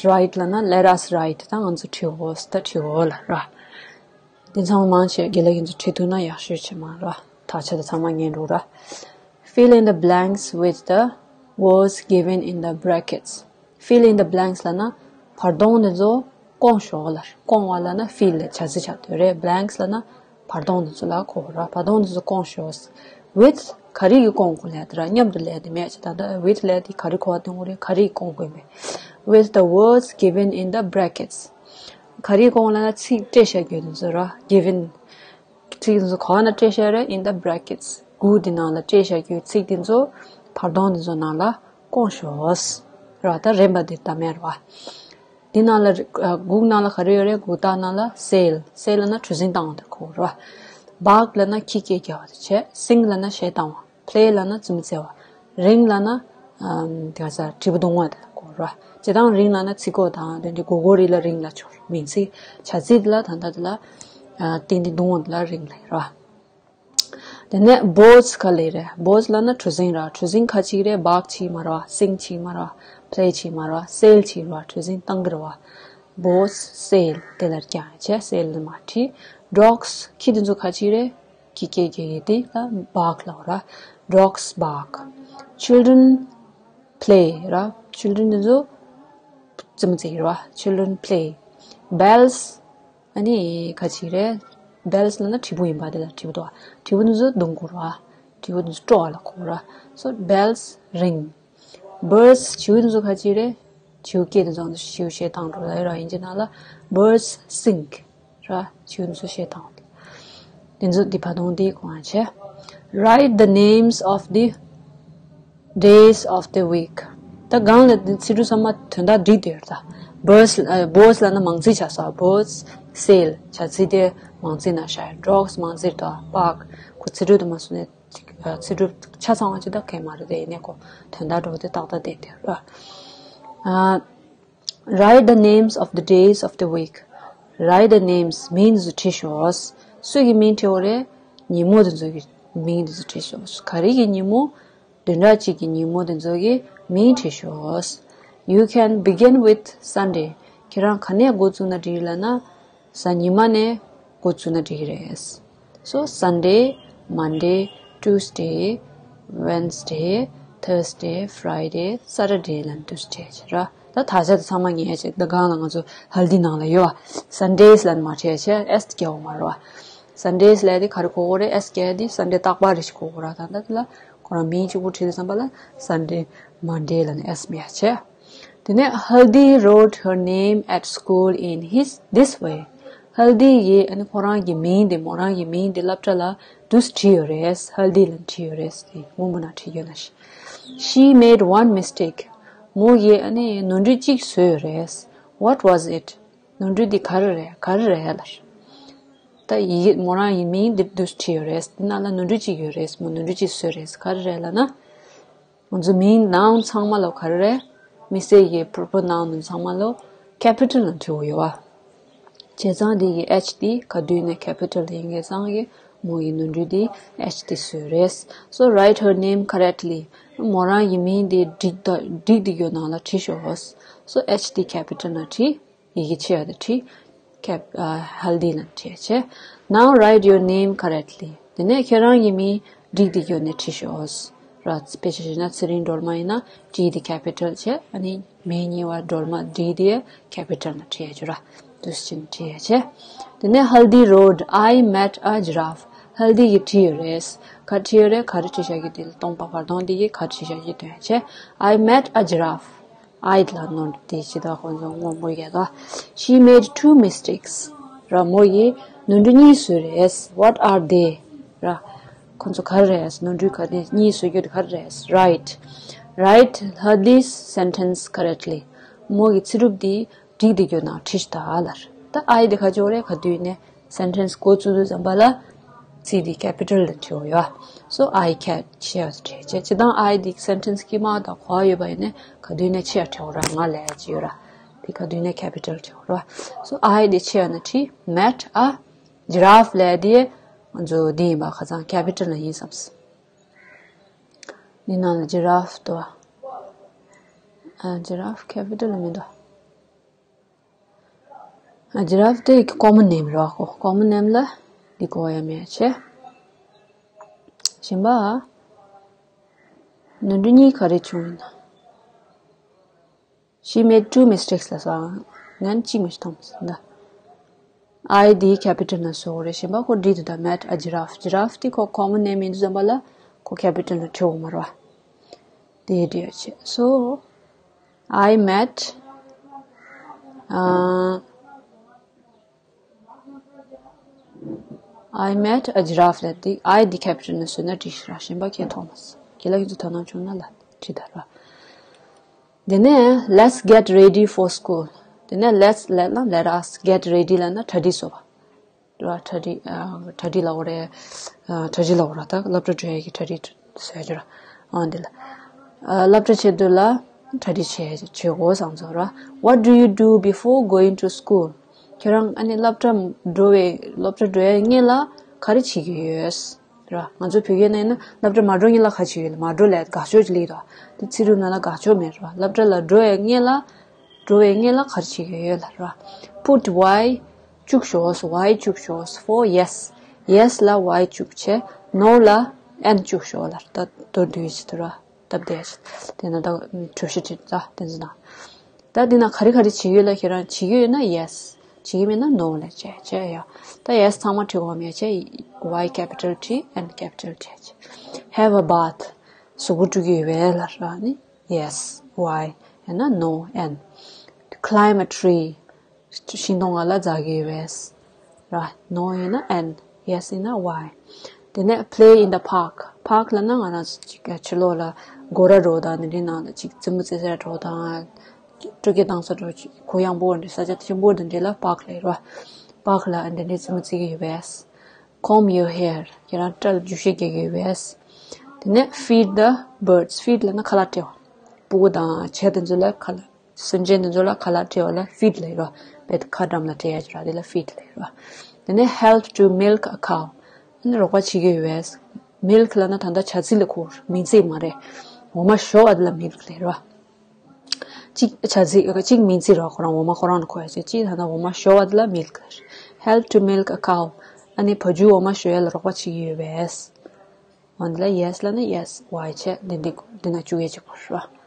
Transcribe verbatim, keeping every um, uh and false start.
write ལབ་ན་let us write ད་ང་ཚོ་བྲིའོ་ད་བྲིའོ་ལབ་ར། དེ་ཚང་མ་མང་ཆེ་དགེ་ལགས་ཡིན་ཚོ་བྲིས་ཐུབ་ན་ཡག་ཤོས་ཆེ་མ་ར། དག་ཆ་དེ་ཚང་མ་ཉན་འགྲོ་ར། Fill in the blanks with the words given in the brackets. Fill in the blanks ལབ་ན་བར་སྟོང་དེ་ཚོ་སྐོང་ཤོག་ལབ། སྐོང་བ་ལབ་ན་fill ལ་བྱ་ཚིག་ཆགས་དོན་རེད། blanks ལབ་ན་བར་སྟོང་དེ་ཚོ་ལ་གོ་ར། བར་སྟོང་དེ་ཚོ་སྐོང་ཤོག with ག་རེ་གིས་སྐོང་དགོས་ལབ་དེ་ར། མཉམ་དུ་ལབ་དེ་མེད་ཅེ། ད་ལྟ་with ལབ་དེ་ག་རེ་གོ་བ་སྟོན་དགོས་རེད། ག་རེ་གིས་སྐོང་དགོས་མེད། With the words given in the brackets. ག་རེ་གིས་སྐོང་ལབ་ན་ཚིག་སྤྲད་བཞག་རྒྱུ་དེ་ཚོ་ར། given ཚིག་དེ་ཚོ་ག་བ་ན་སྤྲད་བཞག་རེད། in the brackets སྒུག་དེ་ནང་ལ་སྤྲད་བཞག་རྒྱུའི་ཚིག་དེ་ཚོ་བར་སྟོང་དེ་ཚོ་ནང་ལ་སྐོང་ཤོག་ར། ད་རན་པ་དེ་ད་མེད་ར་བ། དེ་ནང་ལ་སྒུག་ནང་ལ་ག་རེ་ཡོད་རེད། སྒུག་རྟགས་ནང་ལ་sail sail ལབ་ན་གྲུ་གཟིངས་བཏང་བ་དེ་གོ་ར། bark ལབ་ན་ཁྱི་སྐད་རྒྱག་པ་དེ་བྱས། sing ལབ་ན་གཞས་བཏང་བ། play ལབ་ན་རྩེད་མོ་རྩེ་བ། ring ལབ་ན་ཨམ་དེ་ག་ས་དྲིལ་བུ་རྡུང་བ་དེ་ལ་གོ་ར། བྱས་ཙང་ring ལབ་ན་ཚིག་གོ་དང་དེ་འདྲའི་གོ་གོ་རི་ལ་ring ལབ་ཆོག་མིང་ཚིག་བྱ་ཚིག་དེ་ལ་ད་ལྟ་དེ་ལ་ཏན་ཏན་རྡུང་བ་དེ་ལ་ring ལབ་ར། དེ་ནས་boats ག་ལེ་རེད། boats ལབ་ན་གྲུ་གཟིངས་ར། གྲུ་གཟིངས་ག་ཅིག་རེད། bark ཅིག་མ་ར་བ། sing ཅིག་མ་ར་བ། play ཅིག་མ་ར་བ། sail ཅིག་ར། གྲུ་གཟིངས་བཏང་གི་ར་བ། boats sail དེ་ལ་རྒྱག་བྱས་sail ལ་མ་བྲིས། dogs ཁྱི་དེ་ཚོ་ག་ཅིག་རེད། ཁྱི་སྐད་རྒྱག་གི་དེ་ལ་bark ལབ་ར། dogs bark. Children play ར། children དེ་ཚོ་རྩེད་མོ་རྩེ་གི་ར་བ། children play. bells ཨ་ནི་ག་ཅིག་རེད། bells ལབ་ན་དྲིལ་བུ་ཡིན་པ་དེ་ལ་དྲིལ་བུ་དོ། དྲིལ་བུ་དེ་ཚོ་རྡུང་དགོས་ར། དྲིལ་བུ་དེ་ཚོ་དཀྲོག་པ་ལ་གོ་ར། so bells ring. birds བྱིའུ་དེ་ཚོ་ག་ཅིག་རེད། བྱིའུ་སྐད་དེ་ཚོ་བྱིའུ་གཞས་བཏང་འགྲོ་ལ་ཡོད་ར། དབྱིན་ཇི་ནང་ལ་birds sing ར། བྱིའུ་དེ་ཚོ་གཞས་བཏང་། དེ་ཚོ་འདི་བར་སྟོང་འདི་གོ་བ་བྱས། write the names of the days of the week. ད་སྒང་ལ་འདི་ཚིག་འབྲུ་ཚང་མ་དོན་དག་འགྲིག་བསྡད་ཡོད་ད། birds boats ལབ་ན་མང་ཚིག་ཆགས་སོང་། boats sail བྱ་ཚིག་དེ་མང་ཚིག་ནང་བཞག་ཡོད། dogs མང་ཚིག་དང་bark ཁོ་ཚིག་འབྲུ་དུ་མ་སོང་ནས་ཚིག་འབྲུ་ཆ་ཚང་བ་ཅི་ད་གས་མ་རེད་དེ། ཡིན་ནས་ཁོ་དོན་དག་འགྲོ་དེ་ཏག་ཏག་བསྡད་བསྡད་ཡོད་ར། Write the names of the days of the week. Write the names མིང་དེ་ཚོ་བྲིས་ཤོག་སུ་གི་མིང་བྲིས་ཡོད་རེད། ཉིན་མོ་དེ་ཚོ་གི་མིང་དེ་ཚོ་བྲིས་ཤོག་ག་རེ་གི་ཉིན་མོ། བདུན་ཕྲག་གཅིག་གི་ཉིན་མོ་དེ་ཚོ་གི་མིང་བྲིས་ཤོག You can begin with Sunday. ཁྱེད་རང་ག་ནས་འགོ་བཙུགས་ན་འགྲིག་ལབ་ན། གཟའ་ཉི་མ་ནས་འགོ་བཙུགས་ན་འགྲིག་རེད། So Sunday, Monday, Tuesday, Wednesday, Thursday, Friday, Saturday ལབ་ནས་Tuesday བྱས་ར། ད་དག་ཆ་དེ་ཚང་མ་ངས་བྱས། ད་སྒང་ལ་ང་ཚོ་ཧལ་དི་ནང་ལ་ཡོད་པ། Sundays ལབ་ནས་མ་བྲིས་བྱས། S དེ་རྒྱག་དགོས་མ་རེད་པ། Sundays ལབ་དེ་ག་རེ་གོ་དགོས་རེད། S རྒྱག་དེ་Sunday རྟག་པར་རེ་ཞིག་གོ་དགོས་ར། ད་ད་དེ་ལ་ཁོ་རང་མིང་གཅིག་པུ་བྲིས་དུས་ཙམ་པ་ལ་Sunday, Monday ལབ་ནས་S མེད་བྱས། དེ་ནས་Haldi wrote her name at school in his this way. ཧལ་དི་ཡིས་ཨ་ནི་ཁོ་རང་གི་མིང་དེ་མོ་རང་གི་མིང་དེ་སློབ་གྲྭ་ལ་འདུག་སེ་བྲིས་ཡོད་རེད། ཧལ་དི་ལབ་ནས་བྲིས་ཡོད་རེད། དེ་སྔོན་པོ་ནང་བྲིས་ཡོད་ན་ཤི། She made one mistake. མོ་ཡིས་ཨ་ནི་ནོར་འཁྲུལ་གཅིག་བཟོས་ཡོད་རེད། What was it? ནོར་འཁྲུལ་འདི་ག་རེ་རེད། ག་རེ་རེད་ལབ། ད་ཡི་གེ་མོ་རང་ཡི་མིང་འདི་འདུག་སེ་བྲིས་ཡོད་རེད། འདི་ནང་ལ་ནོར་འཁྲུལ་གཅིག་ཡོད་རེད། མོ་ནོར་འཁྲུལ་གཅིག་བཟོས་རེད། ག་རེ་རེད་ལབ་ན། ང་ཚོ་མིང་noun ཚང་མ་ལ་ག་རེ་རེད། མི་སེར་གྱི་proper noun ཚང་མ་ལ་capital ནང་བྲིས་ཡོད་པ། བྱས་ཙང་འདི་གི་H འདི་ག་དུས་ནས་capital ཡིན་གྱི་ཙང་གི་མོ་ཡི་ནོར་འཁྲུལ་འདི་H འདི་བཟོས་རེད། So write her name correctly. མོ་རང་གི་མིང་འདི་འགྲིག་ད་འགྲིག་འདི་གྱོད་ནང་ལ་བྲིས་ཤོག So H འདི་capital ནང་བྲིས། ཡི་གེ་ཆེ་བ་དེ་བྲིས། ཀེབ་ཨ་ཧལ་དི་ལབ་བྲིས་བྱས། Now write your name correctly. དེ་ནས་ཁྱེད་རང་གི་མིང་འགྲིག་འདི་གྱོད་ནས་བྲིས་ཤོག་ར། དཔེ་ཆ་བཞག་ན་ཚེ་རིང་སྒྲོལ་མ་ཡིན་ན་T འདི་capital བྱས། ཨ་ནི་མིང་གཉིས་པ་སྒྲོལ་མ་D འདི་capital ནང་བྲིས་ཡ་རྒྱུ་ར། འདུག་སེ་བྱས་ནས་བྲིས་ཡ་བྱས། དེ་ནས་Haldi wrote, I met a giraffe. ཧལ་དི་གིས་བྲིས་ཡོད་རེད། ག་བྲིས་ཡོད་རེད། ག་རེ་བྲིས་བཞག་གི་དེ་ལ་སྟོང་པ་བར་སྟོང་འདི་གིས་ག་བྲིས་བཞག་གི་དོན་བྱས། I met a giraffe. I ལ་ནོར་དེ་ཇི་ལྟར་ཁོང་ཚོ་དངོས་པོ་ཡོད་ལ། She made two mistakes. ར་མོ་ཡིས་ནོར་འཁྲུལ་གཉིས་བཟོས་རེད། What are they? ར་ཁོང་ཚོ་ག་རེ་རེད། ནོར་འཁྲུལ་ག་དེ་གཉིས་བཟོས་རྒྱུ་དེ་ག་རེ་རེད། Write. Write Haldi's sentence correctly. མོ་གི་ཚིག་གྲུབ་དེ་འགྲིག་དེ་གྱོད་ནང་བྲིས་ཤོག་ད་ལར། ད་I དེ་ག་ཅོག་རེད། ག་དུས་ནས་sentence འགོ་བཙུགས་དུས་ཙམ་པ་ལ་ཚིག་འདི་capital ལ་བྲིས་ཡོད། So I cat བྱས་བྲིས་བྱས་ཅི་དང་I འདི་sentence དཀྱིལ་མ་དང་གོ་བ་ཡོད་པ་ཡིན་ནའི་ག་དུས་ནས་ཆེ་བ་བྲིས་ཡོད་ར། ང་ལས་ཀྱི་ཡོད་ར། དེ་ག་དུས་ནས་capital བྲིས་ཡོད་ར། So I འདི་ཆེ་བ་ན་བྲིས། Met a giraffe ལས་དེ་ང་ཚོ་འདི་ཡིན་པ་ཁ་སང་capital ལ་ཡིན་བསམས། འདི་ནང་ལ་giraffe འདུག་ཨ། giraffe capital ལ་མི་འདུག་ཨ། ཇི་ར་ཕ་དེ་ཀོ་མོན་ནེམ་རེད་བ། ཁོ་ཀོ་མོན་ནེམ་ལ་འདི་གོ་ཡ་མེད་བྱས། གཞན་པ་ནོར་འཁྲུལ་གཉིས་ག་རེ་བྱུང་ཡིན་ན། She made two mistakes ལབ་སོང་། ང་གཅིག་མ་གཏོགས་མི་འདུག I འདི་ཀེ་པི་ཊལ་ནང་བཟོ་དགོས་རེད། གཞན་པ་ཁོ་འབྲི་འདུག་ད་met a giraffe། ཇི་ར་ཕ་དེ་ཁོ་ཀོ་མོན་ནེམ་ཡིན་དུས་ཙམ་པ་ལ་ཁོ་ཀེ་པི་ཊལ་ནང་བྲིས་དགོས་མ་རེད་བ། དེ་འབྲི་ཡ་བྱས། So I met, uh, I met a giraffe ལབ་དེ། I འདི་ཀེ་པི་ཊལ་ནང་བཟོས་ན་འགྲིག་ར། གཞན་པ་ཁྱེད་མཐོང་མ་སོང་། ཁྱེད་ལ་ཡིན་ཚུལ་དོ་སྣང་བྱུང་ན་ལ་བྲིས་དང་ར། དེ་ནས་let's get ready for school། དེ་ནས་let's ལབ་ན་let us, get ready ལབ་ན་གྲ་སྒྲིག་བཟོ་བ་ར། གྲ་སྒྲིག་ཨ། གྲ་སྒྲིག་ལབ་དགོས་རེད། ཨ། གྲ་སྒྲིག་ལབ་དགོས་ར། ད་སློབ་གྲྭ་འགྲོ་ཡ་གི་གྲ་སྒྲིག་བཟོ་ཡ་ཅིག་ར། ཨ། འདི་ལ། ཨ། སློབ་གྲྭ་ཆེད་དུ་ལ་གྲ་སྒྲིག་བྱེད་བྱེད་དགོས་བསམ་ཚོ་ར། What do you do before going to school? ཁྱེད་རང་ཨ་ནི་སློབ་གྲྭ་འགྲོ་བའི་སློབ་གྲྭ་འགྲོ་ཡ་སྔོན་ལ་ག་རེ་བྱེད་ཀྱི་ཡོད་ར། ང་ཚོ་བོད་སྐད་ནང་ཡིན་ན་སློབ་གྲྭ་མ་འགྲོ་སྔོན་ལ་ག་བྱེད་ཀྱི་ཡོད་ལ། མ་འགྲོ་ལ་དགའ་ཕྱོགས་ཅིག་སླེབས་འདུག་དེ་ཚིག་གྲུབ་ནང་ལ་དགའ་ཕྱོགས་མེད་ར། སློབ་གྲྭ་ལ་འགྲོ་ཡ་སྔོན་ལ་འགྲོ་བའི་སྔོན་ལ་ག་རེ་བྱེད་ཀྱི་ཡོད་ལ་ར། Put Y བཅུག་ཤོག Y བཅུག་ཤོག for yes. Yes ལ་Y བཅུག་བྱས། No ལ་N བཅུག་ཤོག་ལ། ད་མདོར་བསྡུས་ཡ་ཆེད་དུ་ར། སྟབས་བདེ་ཡ་ཆེད་དུ། དེ་ན་ད་གྲོས་གཞི་བྲིས་ད་དེ་ཚོ་ན། ད་འདི་ན་ག་རེ་ག་རེ་བྱེད་ཀྱི་ཡོད་ལ། ཁྱེད་རང་བྱེད་ཀྱི་ཡོད་ན་yes། བྱེད་ཀྱི་མེད་ན་no ལ་བྱས་བྱས་ཡ། ད་yes ཚང་མ་བྲིས་དགོས་མེད་བྱས། Y capital T N capital T H། Have a bath གཟུགས་པོ་བཀྲུ་གི་ཡོད་པས་ལ་ར་ནི། Yes Y ཡང་ན no N། Climb a tree ཤིང་སྡོང་ལ་འཛེག་གི་ཡོད་པས་ར། No ཡིན་ན་N། Yes ཡིན་ན Y། དེ་ནས་play in the park. Park ལབ་ན་ང་རང་ཅིག་ཕྱི་ལོགས་ལ་སྒོ་ར་འདྲ་བོ་དང་འདི་འདྲའི་ནང་ལ་ཅིག་རྩེད་མོ་རྩེ་ས་འདྲ་བོ་དང་། སྤྲོ་སྐྱིད་བཏང་ས་འདྲ་བོ་ཅིག་གུ་ཡངས་པོ་འདྲ་ས་ཆ་ཆེན་པོ་འདི་འདྲའི་ལ་park ལབ་ར། Park ལ་འདི་འདྲའི་རྩེད་མོ་རྩེ་གི་ཡོད་པས། Comb your hair ཁྱེད་རང་སྐྲ་ལ་འགྱུར་བཤེས་རྒྱག་གི་ཡོད་པས། དེ་ནས་feed the birds. Feed ལབ་ན་ཁ་ལག་སྤྲད་པ། སྤུ་གུ་དང་བྱ་དེ་ཚོ་ལ་ཁ་ལག་སེམས་ཅན་དེ་ཚོ་ལ་ཁ་ལག་སྤྲད་པ་ལ་feed ལབ་ར། བེད་ཁ་འགྲམ་ལ་སྤྲད་ཡ་ཅིག་ར། དེ་ལ་feed ལབ་ར། དེ་ནས་help to milk a cow ཨ་ནི་རོགས་པ་བྱེད་ཀྱི་ཡོད་པས། Milk ལབ་ན་ད་ལྟ་བྱ་རྫི་ལ་གོ། མིང་ཚིག་མ་རེད། འོ་མ་བཞོ་བ་དེ་ལ་milk ལབ་ར། གཅིག་བྱ་རྫི་གཅིག་མིང་ཚིག་ར། ཁོ་རང་འོ་མ་ཁོ་རང་ལ་གོ་ཡ་ཅིག་གཅིག་ད་ལྟ་འོ་མ་བཞོ་བ་དེ་ལ་milk ལབ་ར། Help to milk a cow ཨ་ནི་བ་ཕྱུགས་འོ་མ་བཞོ་ཡ་ལ་རོགས་པ་བྱེད་ཀྱི་ཡོད་པས། འོ་འདི་ལ་yes ལབ་ན་yes Y བྱས། འདི་འདི་འདི་ན་བཅུག་ཡ་ཅིག་གོ་ར།